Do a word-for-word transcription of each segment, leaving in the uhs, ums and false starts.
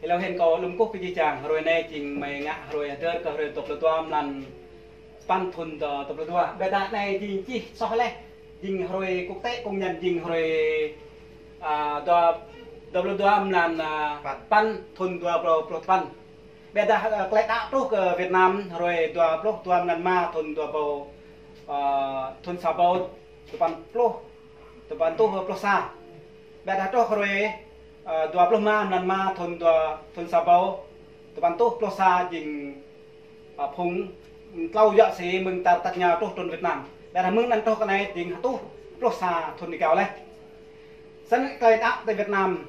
Êlâo hĭn kâo lŏ kkuh kơ jih jang, hruê anei jing hmei ngă hruê hdơr kơ hruê dua pluh dua mlan sa păn thŭn dua, dua pluh dua. Ƀiădah anei jing čih soh leh, jing hruê quốc tế công nhận jing hruê, a, dua, dua pluh dua mlan, a, păn thŭn dua pluh, pluh sa păn. Ƀiădah, a, klei đăo truh kơ Việt Nam hruê dua pluh dua mlan êma thŭn dua êbâo, a, thŭn sa êbâo dua păn pluh, dua păn êtuh pluh sa. Ƀiădah truh hruê, a, dua pluh êma mlan êma thŭn dua, thŭn sa êbâo dua păn êtuh pluh sa jing, a, phung tlâo yă si mơ̆ng tar tač êngao truh trŭn Việt Nam. Ƀiădah mơ̆ng anăn truh kơ anei jing êtuh pluh sa thŭn êgao leh. Snăn klei đăo ti Việt Nam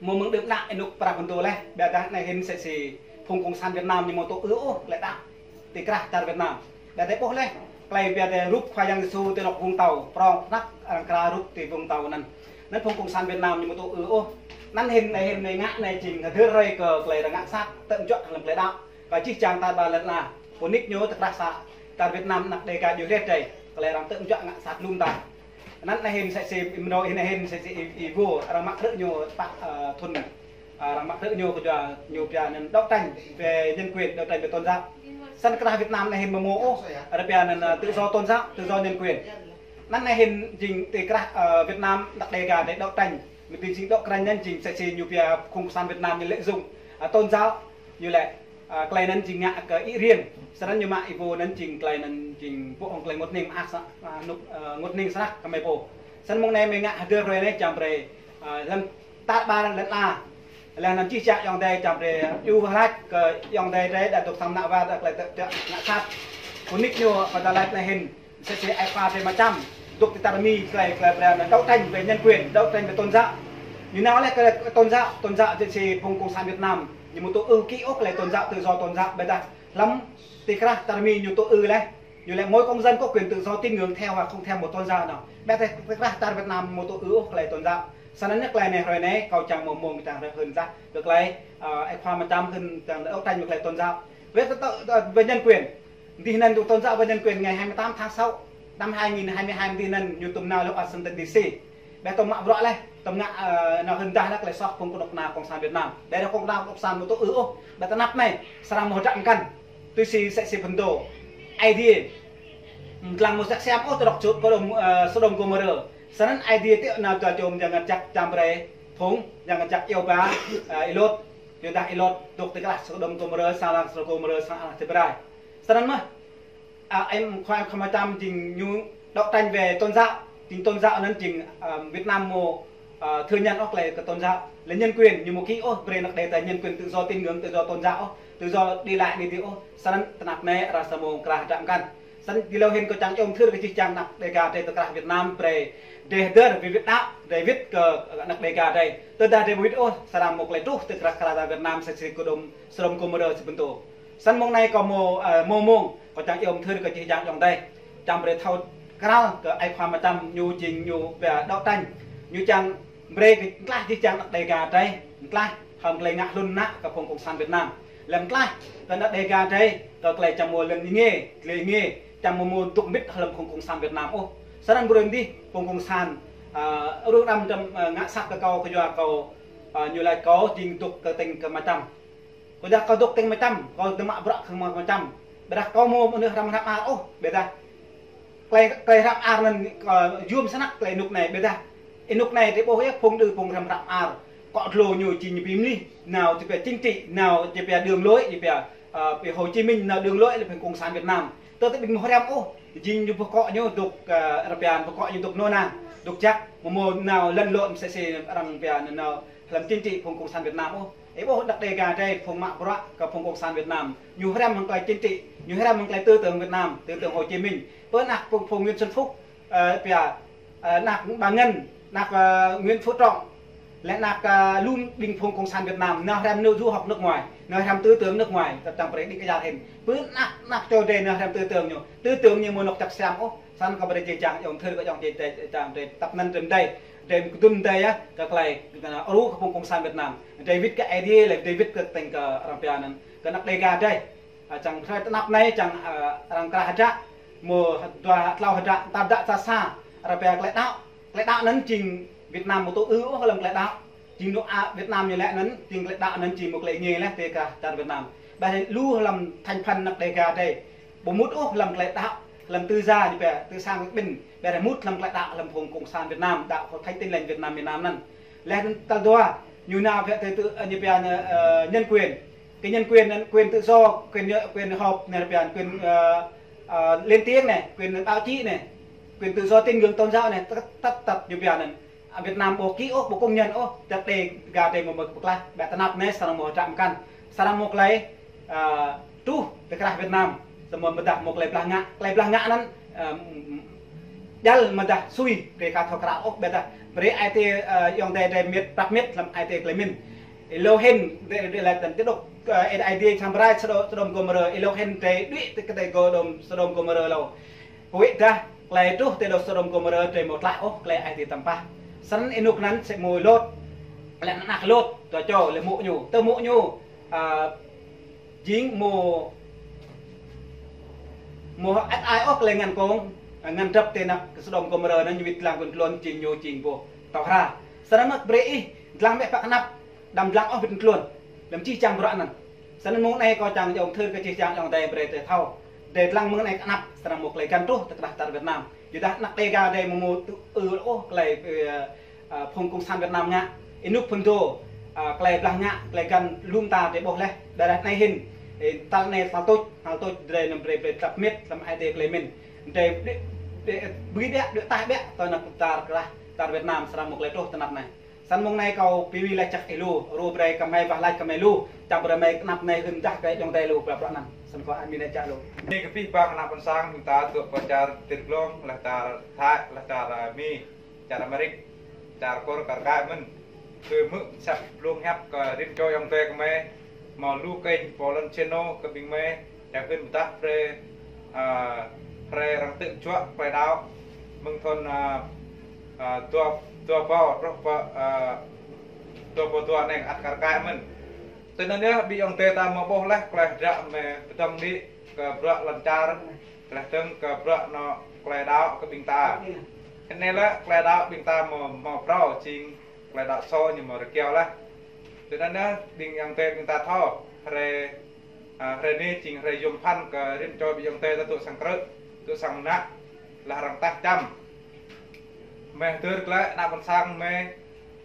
mâo mơ̆ng đưm đă ênuk prăk mdô leh, ƀiădah anei hĭn msĕ si phung cộng sản Việt Nam ñu amâo tŭ ư ôh klei đăo ti krah čar Việt Nam. Ƀiădah ƀuh leh klei ƀiădah rup Khua Yang Yêsu ti anôk Vũng Tàu, prŏng snăk arăng kra rup ti Vũng Tàu anăn. Anăn phung cộng sản Việt Nam ñu amâo tŭ ư ôh. Anăn hĭn, anei hĭn hmei ngă anei jing hdơr hruê kơ klei arăng ngă sat, tơ̆ mjuă hlăm klei đăo kơ jih jang tar ƀar lăn ala. Pô nik ñu ti krah čar Việt Nam anak Đêga djuê hriê drei, klei arăng tơ̆ mjuă ngă sat lu mta. Anăn anei hĭn msĕ si Y Mrô, anei hĭn msĕ si Y, Y Vô, arăng mă krư̆ ñu pă, ơ, thŭn, ơ, arăng mă krư̆ ñu kơ dua ñu pia anăn đấu tranh về nhân quyền, đấu tranh về tôn giáo. Snăn krah Việt Nam anei hĭn amâo mâo ôh arăng pia anăn, ơ, tự do tôn giáo, tự do nhân quyền. Anăn anei hĭn jing ti krah, ơ, Việt Nam anak Đêga drei đấu tranh. Mĭn ti jing đấu tranh anăn jing msĕ si ñu pia phung cộng sản Việt Nam ñu lợi dụng, ơ, tôn giáo, ñu lĕ, a, klei anăn jing ngă kơ ih riêng. Snăn ñu mă Y Vô anăn jing klei anăn jing ƀuh hŏng klei ngŭt hnĭng mơak sa, a, nuk, a, ngŭt hnĭng snăk kơ hmei pô. Snăn mông anei hmei ngă hdơr hruê anei čiăng brei, a, hlăm tar ƀar lăn ala, leh anăn jih jang ayŏng adei čiăng brei iêu hlač kơ ayŏng adei drei đa dôk sang mnă war đa klei tơ̆, tơ̆ ngă sat. Pô nik ñu pă ta lač anei hĭn. Msĕ si ai khua drei Ama Čăm, dôk ti čar Mi, klei, klei brei anăn đấu tranh về nhân quyền, đấu tranh về tôn giáo. Ñu nao leh kơ tôn giáo, tôn giáo msĕ si phung cộng sản Việt Nam ñu amâo tŭ ư kĭ ôh klei tôn giáo, tự do tôn giáo, ƀiădah hlăm ti krah čar Mi ñu tŭ ư leh. Ñu lĕ mỗi công dân có quyền tự do tín ngưỡng theo hoặc không theo một tôn giáo nào. Ƀiădah ti krah čar Việt Nam amâo tŭ ư ôh klei tôn giáo. Snăn anei klei anei hruê anei kâo čiăng mâo mông čiăng hruê hưn dah kơ klei, ơ, ai khua Ama Čăm hưn čiăng đấu tranh về klei tôn giáo. Về tự, tự, về nhân quyền. Dih anăn dôk tôn giáo và nhân quyền ngày hai mươi tám tháng sáu năm hai nghìn hai mươi hai dih anăn ñu tuôm nao leh Washington D C. Ƀiădah tuôm mă bruă leh, tuôm ngă, ơ, nao hưn dah leh klei soh phung knŭk kna cộng sản Việt Nam. Ƀiădah knŭk kna cộng sản amâo tŭ ư ôh, ƀiădah ti anăp anei, srăng mâo hdră mkăn. Tui si msĕ si phŭn dô. Aê Diê. Dlăng amâo jăk siam ôh ti anôk čŭt kơ đom, ơ, Sôđôm Gômôrơ. Snăn Aê Diê tiŏ nao dua čô mjang ngăn jăk čiăng brei phung, mjang ngăn jăk iêu ba, ơ, Y-Lôt. Yuadah Y-Lôt dôk ti krah Sôđôm Gômôrơ, srăng Sôđôm Gômôrơ, srăng arăng čê brai. Snăn mơh, a, em khua, khua Ama Čăm jing ñu đấu tranh về tôn giáo, jing tôn giáo anăn jing, a, Việt Nam mâo, a, thừa nhận ôh klei kơ tôn giáo. Leh nhân quyền ñu amâo kĭ ôh brei anak Đêga drei nhân quyền tự do tín ngưỡng, tự do tôn giáo ôh, tự do đi lại anei dih ôh. Snăn ti anăp anei arăng srăng mâo krah hdră mkăn. Snăn êlâo hĭn kâo čiăng iêu mthưr kơ jih jang anak Đêga drei ti krah Việt Nam brei drei hdơr wĭt đăo, drei wĭt kơ anak Đêga drei. Tơdah drei amâo wĭt ôh, srăng mâo klei truh ti krah, krah Việt Nam msĕ si kơ đom Sôđôm Gômôrơ si phŭn dô. Snăn mông anei kâo mâo, ơ, mâo mông, kâo čiăng iêu mthưr kơ jih jang ayŏng adei. Čiăng brei thâo kral kơ ai khua Ama Čăm ñu jing ñu pia đấu tranh. Ñu čiăng brei kơ mtlaih jih jang anak Đêga drei, mtlaih hlăm klei ngă hlŭn nă kơ phung cộng sản Việt Nam. Leh mtlaih kơ anak Đêga drei, kơ klei čiăng mâo lăn êngiê, klei êngiê, čiăng mâo mâo dôk mbĭt hlăm phung cộng sản Việt Nam ôh. Snăn brei mdih phung cộng sản, ơ, ruh đăm, đăm, ơ, ngă sat kơ kâo, kyua kâo, ơ, ñu lač kâo jing dôk kơ tĭng kơ Ama Čăm. Kyuadah kâo dôk tĭng Ama Čăm, kâo dôk mă bruă kơ Ama Čăm. Ƀiădah kâo mâo mnuih hriăm hră mơar ôh, ƀiădah klei, klei hră mơar anăn, ơ, yuôm snăk klei ênuk anei, ƀiădah ênuk anei drei ƀuh yơh phung đơ phung hriăm hră mơar. Kŏ dlô ñu jing ñu bi mlih, nao ñu pia chính trị, nao ñu pia đường lối, ñu pia, ơ, pia Hồ Chí Minh, nao đường lối leh phung cộng sản Việt Nam. Tơ tơ ƀing mâo hriăm ôh, jing ñu boh kŏ ñu dôk, ơ, arăng pia boh kŏ ñu dôk nô nang, dôk jăk, mâo mâo nao lăn lộn msĕ si arăng pia nao hlăm chính trị phung cộng sản Việt Nam ôh. Ih ƀuh anak Đêga drei phung mă bruă kơ phung cộng sản Việt Nam. Ñu hriăm hŏng klei chính trị, ñu hriăm hŏng klei tư tưởng Việt Nam, tư tưởng Hồ Chí Minh. Pơ anak phung, phung Nguyễn Xuân Phúc, ơ, pia, ơ, anak Bà Ngân, anak, ơ, Nguyễn Phú Trọng, leh anak, ơ, lu ƀing phung cộng sản Việt Nam, nao hriăm nao du học nước ngoài, nao hriăm tư tưởng nước ngoài, tăp čiăng brei đĭ kyar hĭn. Pơ anak, anak čô drei nao hriăm tư tưởng ñu, tư tưởng ñu mâo anôk jăk siam ôh. Snăn kâo brei jih jang ayŏng mthưr kơ ayŏng drei, drei, drei, drei, tăp anăn drei mdei, drei kdŭn mdei yơh, kơ klei, kơ aru kơ phung cộng sản Việt Nam. Drei wĭt kơ Aê Diê, leh drei wĭt kơ tĭng kơ arăng pia anăn, kơ anak Đêga drei. A, čiăng hruê ti anăp anei, čiăng, a, arăng krah hdră, mâo dua tlâo hdră, tar hdră sa sa, arăng pia klei đăo. Klei đăo anăn jing Việt Nam mâo tŭ ư ôh hlăm klei đăo. Jing nô a Việt Nam ñu lĕ anăn, jing klei đăo anăn jing mâo klei êngiê leh ti krah čar Việt Nam. Ƀiădah lu hlăm thành phần anak Đêga drei ƀu mŭt ôh hlăm klei đăo, hlăm tư gia ñu pia, tư sang ƀĭn, ƀiădah mŭt hlăm klei đăo hlăm phung cộng sản Việt Nam, đăo hội thánh Tin Lành Việt Nam miền Nam anăn. Leh anăn tal dua, ñu nao pia tự, tự, ñu pia, ơ, nhân quyền. Cái nhân quyền anăn, quyền tự do, quyền, quyền họp anei pia, quyền, ơ, ơ, lên tiếng anei, quyền báo chí anei, quyền tự do tín ngưỡng tôn giáo anei, tăt, tăt, tăt ñu pia anăn. Việt Nam ƀu ký ôh, ƀu công nhận ôh, čăt Đêga drei mâo mơ̆ng pơklah, ƀiădah tơ anăp anei srăng mâo hdră mkăn. Srăng mâo klei, ơ, truh ti krah Việt Nam, srăng mâo mdah mâo klei blah ngă, klei blah ngă anăn, ơ, djăl mdah sui, drei ka thâo krao ôh, ƀiădah brei ai tiê, ơ, ayŏng adei drei mĭt, prăp mĭt hlăm ai tiê klei mĭn. Êlâo hĭn, drei, drei lač tăn ti dôk, ơ, ê ai tiê sang brai, Sôđô-, Sôđôm Gômôrơ, êlâo hĭn drei đuĕ ti kdei Gôđôm, Sôđôm Gômôrơ êlâo. Huĭdah klei truh ti dôk Sôđôm Gômôrơ drei mâo tlah ôh klei ai tiê tăm pah. Snăn ênuk anăn sĭt mâo Lôt, leh anăn anak Lôt, dua čô leh mô̆ ñu, tơ mô̆ ñu, ơ, jing mâo, mâo ăt ai ôh klei ngăn kông, ơ, ngăn drăp ti anăp Sôđôm Gômôrơ anăn ñu wĭt dlăng kơ tluôn jing ñu jing boh tâo hra. Snăn mơh brei ih dlăng mơ̆ pă knap, đăm dlăng ôh wĭt tluôn. Lăm čih čiăng bruă anăn. Snăn mông anei kâo čiăng jŏng thâo kơ čih čiăng jŏng drei brei drei thâo. Drei dlăng mông anei knap, srăng mâo klei găn truh ti krah čar Việt Nam. Yudah anak Đêga drei mâo mâo tŭ ư ôh klei, ơ, ơ, phung cộng sản Việt Nam ngă. Ênuk phŭn dô, ơ, klei blah ngă, klei găn lŭm ta drei ƀuh leh. Ƀiădah anei hĭn, ê, tal anei tal tuč, tal tuč drei năm brei brei prăp mĭt, năm ai tiê klei mĭn. Drei, drei, drei, ƀuh ƀiă, drei tah ƀiă, tơ anăp čar krah, čar Việt Nam srăng mâo klei truh ti anăp anei. Snăn mông anei kâo bi mĭn lač jăk êlâo, rup brei kơ hmei wah lač kơ hmei lu, čăp brei hmei knap anei hưn dah kơ ayŏng adei lu, bruă bruă anăn. Snăn kâo bi mĭn lač jăk lu. Anei kơ pih bang anak ƀuôn sang, ƀing ta dôk pơ čar Tir Glông, leh čar Thái, leh čar, ơ, Mi, čar Amêrik, čar Kur, čar Kai mơ̆n. Kơ mơ̆ săp blung hiăp kơ rĭm čô ayŏng adei kơ hmei, mâo lu kênh pô lăn channel kơ ƀing hmei, čiăng hưn mdah brei, ơ, brei arăng tŭ juă klei đăo. Mơ̆ng thŭn, ơ, ơ, dua, dua êbâo truh pơ, ơ, dua êbâo dua anei ăt kar kaĭ mơ̆n. Tui anăn yơh, ƀing ayŏng adei ta mâo ƀuh leh klei hdră mơ̆ng pơdơ̆ng đĭ kơ bruă lăn čar, leh dơ̆ng kơ bruă anôk klei đăo kơ ƀing ta. Anei lĕ klei đăo ƀing ta mâo, mâo phrâo jing klei đăo sô ñu mâo rơkiao leh. Tui anăn yơh, ƀing ayŏng adei ƀing ta thâo, hruê, ơ, hruê anei jing hruê yuôm bhăn kơ rĭm čô ƀing ayŏng adei ta dôk sang krư̆, dôk sang mnă, leh arăng tah čăm. Hmei hdơr klei anak ƀuôn sang hmei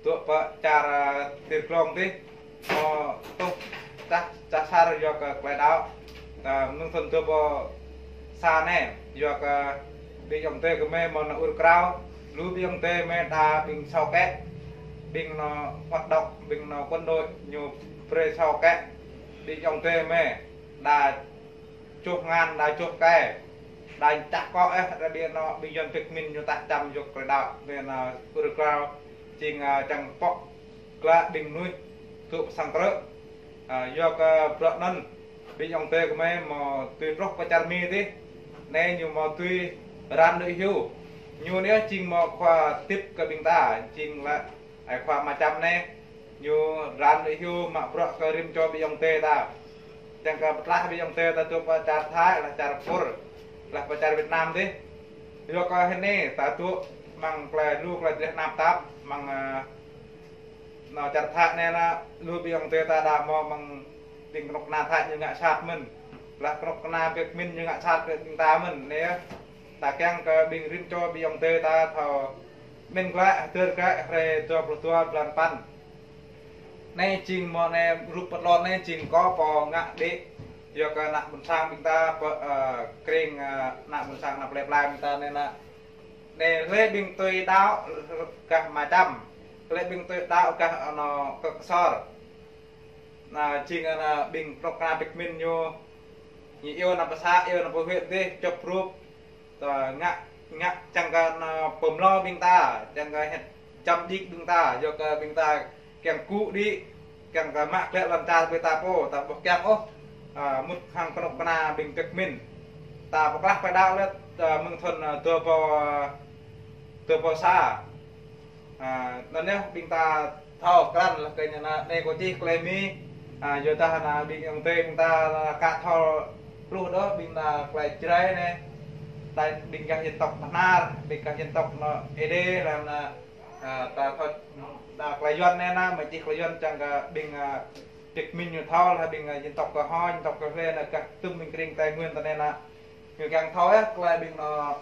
dôk pơ čar, ơ, Tir Glông dih, mâo tuh čah, čah sar yua kơ klei đăo. Ơ, mơ̆ng thŭn dua êbâo sa anei, yua kơ ƀing ayŏng adei kơ hmei mâo nao ur krao, lu ƀing ayŏng adei hmei đa ƀing sô kĕ, ƀing nao hoạt động, ƀing nao quân đội ñu brei sô kĕ, ƀing ayŏng adei hmei đa čuh ngăn, đa čuh kĕ, đa čah kŏ, ơ, đa ƀing nao ƀing yuăn pik min ñu tah čăm yua klei đăo, ƀing nao ur krao, jing, ơ, čiăng pŏk klă ƀing mnuih dôk sang krư̆. Ơ, yua kơ bruă anăn, ƀing ayŏng adei kơ hmei mâo tui truh pơ čar Mi dih. Anei ñu mâo tui Ran Nui Hiu. Ñu anei jing mâo khua tip kơ ƀing ta, jing lĕ ai khua Ama Čăm anei. Ñu Ran Nui Hiu mă bruă kơ rĭm čô ƀing ayŏng adei ta. Čiăng kơ pơtlaih ƀing ayŏng adei ta dôk pơ čar Thái, leh čar Kur, leh pơ čar Việt Nam dih. Yua kơ hruê anei ta dôk mơ̆ng klei lu klei drei nao tap, mơ̆ng, ơ, nao čar Thái anei lĕ, lu ƀing ayŏng adei ta đa mâo mơ̆ng ƀing knŭk kna Thái ñu ngă sat mơ̆n. Leh knŭk kna pik min ñu ngă sat kơ ƀing ta mơ̆n. Anei yơh, ta kiăng kơ ƀing rĭm čô ƀing ayŏng adei ta thâo mĭn klă, hdơr klă, hruê dua pluh dua blan păn. Anei jing mâo anei rup pơtlon anei jing kâo pô ngă đĭ. Yua kơ anak ƀuôn sang ƀing ta pơ, ơ, krĭng, ơ, anak ƀuôn sang anak plei pla ƀing ta anei nă. Anei hlei ƀing tui đăo gah Ama Čăm. Hlei ƀing tui đăo gah anôk Kơk Ksor. Nă, jing nă ƀing knŭk kna pik min ñu, ñu iêu nă pơ să, iêu nă pơ huyện dih, čŏp rup, ta ngă, ngă čiăng kơ nă pơmlâo ƀing ta, čiăng kơ hĕ čăm đĭ ƀing ta, yua kơ ƀing ta kiăng kơ đĭ, kiăng kơ mă klei lăn čar ƀing ta pô, ta ƀuh kiăng ôh, ơ, mŭt hăng knŭk kna ƀing pik min. Ta pơklah pơđao lĕ, ơ, mơ̆ng thŭn, ơ, dua êbâo, ơ, dua êbâo sa. Ơ, anăn yơh ƀing ta thâo krăn leh kơ ñu nă, anei kâo čih klei Mi, ơ, yua dah nă ƀing ayŏng adei ƀing ta ka thâo pluh dôk ƀing ta klei Jrai anei. Ta ƀing gah dân tộc Bahnar, ƀing gah dân tộc nă Êđê, leh nă À, ta thâo, ta klei Yuăn anei nă, mă čih klei Yuăn čiăng kơ ƀing, à, Việt Minh ñu thâo leh ƀing, à, dân tộc Cơ Ho, dân tộc Kơ Hle nă, kơ tŭm ƀing krĭng Tây Nguyên ta anei nă. Ñu kiăng thâo yơh, klei ƀing nă,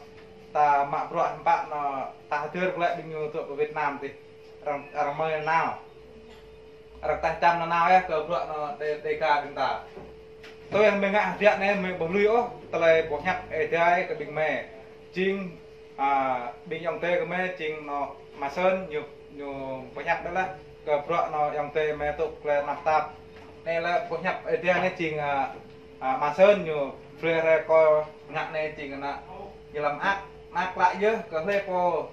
ta mă bruă hơpă nă, ta hdơr klei ƀing ñu tŭ pơ Việt Nam tih. Arăng, arăng mơi nao. Arăng tah čăm nanao yơh kơ bruă nă Đê-, Đêga ƀing ta. Tui hăng mơi ngă hơdiă anei mơi ƀuh lui ôh, tơlơi boh hiăp Ơi Adai kơ ƀing mơi. Jing, à, ƀing ayŏng adei kơ mơi jing nă Ma Sơn ñu, ñu boh hiăp đa leh kơ bruă nă ayŏng adei mơi tŭ klei tnap tap. Anei lĕ boh hiăp Ơi Adai anei jing, à, à, Ma Sơn ñu brei hriê kơ ngă anei jing nă ñu lăm ak, ak klă yơh kơ hlei pô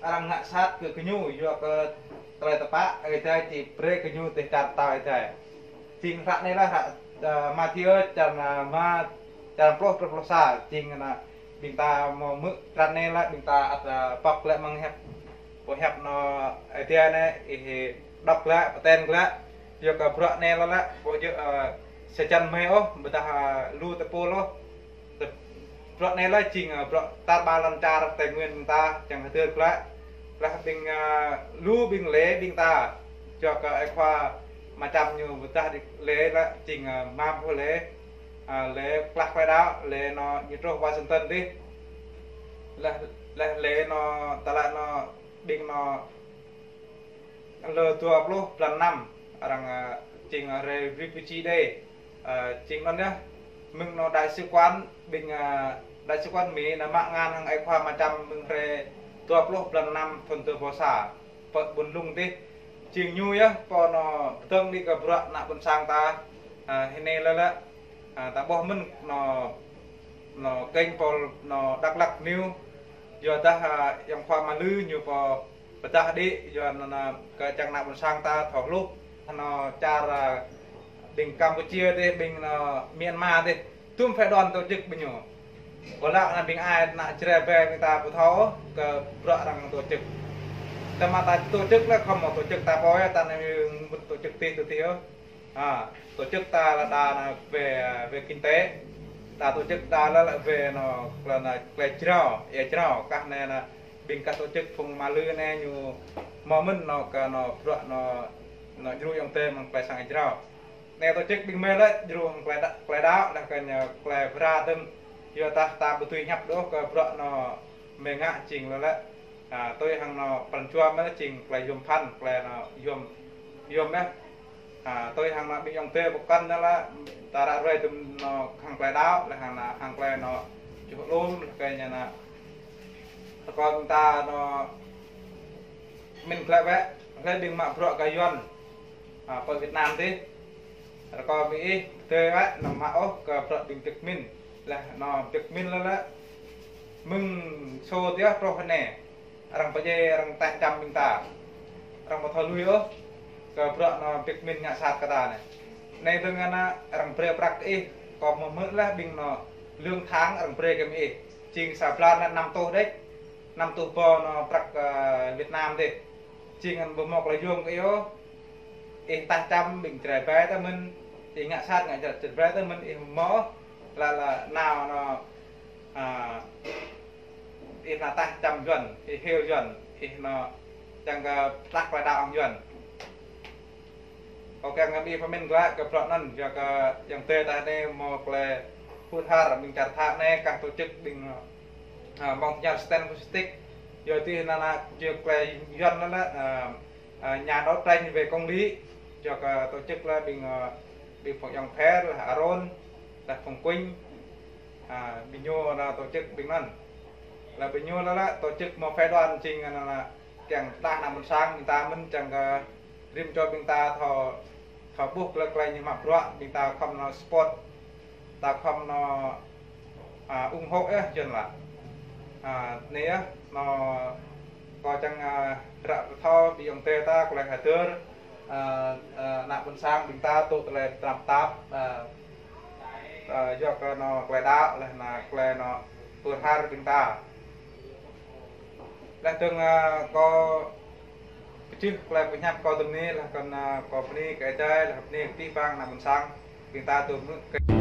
arăng ngă sat kơ ñu, yua kơ tơlơi tpă Ơi Adai či brei kơ ñu tih čar ptao Ơi Adai. Jing hră anei lĕ hră, à, Mathiơ čăn, à, ma, čăn pluh truh pluh sa, jing nă ƀing ta mâo mơ̆ hră anei lĕ ƀing ta ăt, à, pŏk lĕ mơ̆ng hiăp, boh hiăp nă Ơi Adai anei, ih đŏk lĕ, pơten lĕ, yua kơ bruă anei lĕ lĕ, ƀu djơ̆, à, sa čăn mơi ôh, ƀiădah, à, lu tơpul ôh. Tơ-, bruă anei lĕ jing, à, bruă tar ƀar lăn čar Tây Nguyên ta čiăng hdơr klă. Leh ƀing, à, lu ƀing lĕ ƀing ta. Yua kơ ơi khua Ma Čăm ñu ƀiădah đĭ lĕ lĕ jing, à, mă boh lĕ, à, lĕ klah klei đăo, lĕ nă ñu truh Washington dih. Leh, leh lĕ nă ta lĕ nă ƀing nă lơ dua pluh blan năm arăng, à, jing, à, re-, refugee day. À, jing anăn yơh, mơ̆ng nă đại sứ quán, ƀing, à, đại sứ quán Mi nă mă ngăn hăng ơi khua Ma Čăm mơ̆ng hruê dua pluh blan năm thŭn dua êbâo sa, pơ ƀuôn Lŭng dih. Jing ñu yơh, pô nă pơdơ̆ng đĭ kơ bruă nă ƀuôn sang ta, à, hĭn anei lĕ lĕ, à, ta ƀuh mơ̆n nă, nă kênh pô nă Dak Lak News, yua dah, à, ayŏng khua Mă Lư ñu pô pơdah đĭ, yua nă, nă, kơ čiăng nă ƀuôn sang ta thâo hluh, nă čar, à, ƀing Campuchia dih, ƀing nă Myanmar dih, tŭm phải đoàn tổ chức ƀing ñu. Ƀiădah nă ƀing ai nă Jrai ƀai ƀing ta ƀu thâo kơ bruă arăng tổ chức. Tơma ta tổ chức lĕ khŏm mâo tổ chức ta pô yơh, ta nă mŭt tổ chức tih tơ tih yơh. À, tổ chức ta lĕ đa nă về, về kinh tế. Ta tổ chức ta lĕ, lĕ về nă, klei nă, klei jrao, êa jrao, kah anei nă, ƀing kah tổ chức phung Mă Lư anei ñu mâo mơ̆n nă kơ nă bruă nă, nă djru ayŏng adei mơ̆ng klei sang êa jrao. Anei tổ chức ƀing mơi lĕ djru hŏng klei đa-, klei đăo, leh kơ ñu klei bra dơ̆ng, yua dah ta ƀu tui hiăp dôk kơ bruă nă mơi ngă jing lĕ lĕ. À, tui hăng nă pran jua mơi jing klei yuôm bhăn, klei nă yuôm, yuôm yơh. À, tui hăng nă ƀing ayŏng adei pơkŏn nă lĕ, ta ră ruai dŭm nă hăng klei đăo, leh hăng nă, hăng klei nă čuh lŭm, leh kơ ñu nă. Rơkâo ƀing ta nă mĭn klei wĕ, hlei ƀing mă bruă kơ Yuăn, à, pơ Việt Nam dih. Rơkâo ƀing ih, tơ wĕ, nă mă ôh kơ bruă ƀing Việt Minh. Leh nă Việt Minh lĕ lĕ, mơ̆ng sô tiah truh anei. Arăng pơjê, arăng tah čăm ƀing ta. Arăng ƀu thâo lui ôh kơ bruă nă Việt Minh ngă sat kơ ta anei. Anei dơ̆ng nă arăng brei prăk ih, kơ mơ̆ mơ̆ leh ƀing nă lương tháng arăng brei kơ ih. Jing sa blan nă năm tuh đĕč, năm tuh êbâo nă prăk, à, Việt Nam dih. Jing ngăn ƀu mâo klei yuôm kơ ih ôh. Ih tah čăm ƀing Jrai ƀai ta mĭn, ih ngă sat ngă Jrai, Jrai ƀai ta mĭn, ih mâo lĕ lĕ nao nă, à, ih nă tah čăm Yuăn, ih hil Yuăn, ih nă čiăng kơ plah klei đăo hŏng Yuăn. Kâo kiăng kơ ih pơmĭn glaĭ kơ bruă anăn, yua kơ ayŏng adei ta anei mâo klei hur har ƀing čar Thai anei kah tổ chức ƀing, à, mơ̆ng tơña Stand for Justice. Yua dih nă nă jing klei Yuăn lĕ lĕ, à, à, nhà đấu tranh về công lý, yua kơ tổ chức lĕ ƀing, à, ƀing phung ayŏng Pher, leh Aron, leh phung Kuñ, à, ƀing ñu nă tổ chức ƀing anăn. Leh ƀing ñu lĕ lĕ tổ chức mâo phái đoàn jing nă nă kiăng plah nă ƀuôn sang ƀing ta mĭn čiăng kơ rĭm čô ƀing ta thâo, thâo ƀuh klei klei ñu mă bruă ƀing ta khŏm nă support, ta khŏm nă, à, ủng hộ yơh, Yuăn lă. À, anei yơh, nă kâo čiăng, à, ră thâo ƀing ayŏng adei ta klei hdơr, à, à, nă ƀuôn sang ƀing ta tŭ klei tnap tap, à, à, yua kơ nă klei đăo, leh nă klei nă hur har ƀing ta. Leh dơ̆ng, à, kâo kčưh klei pơhiăp kâo dŭm anei, leh kơ nă kâo bơni kơ Ơi Adai, leh bơni kơ abih bang nă ƀuôn sang ƀing ta tŭ mơ̆ kơ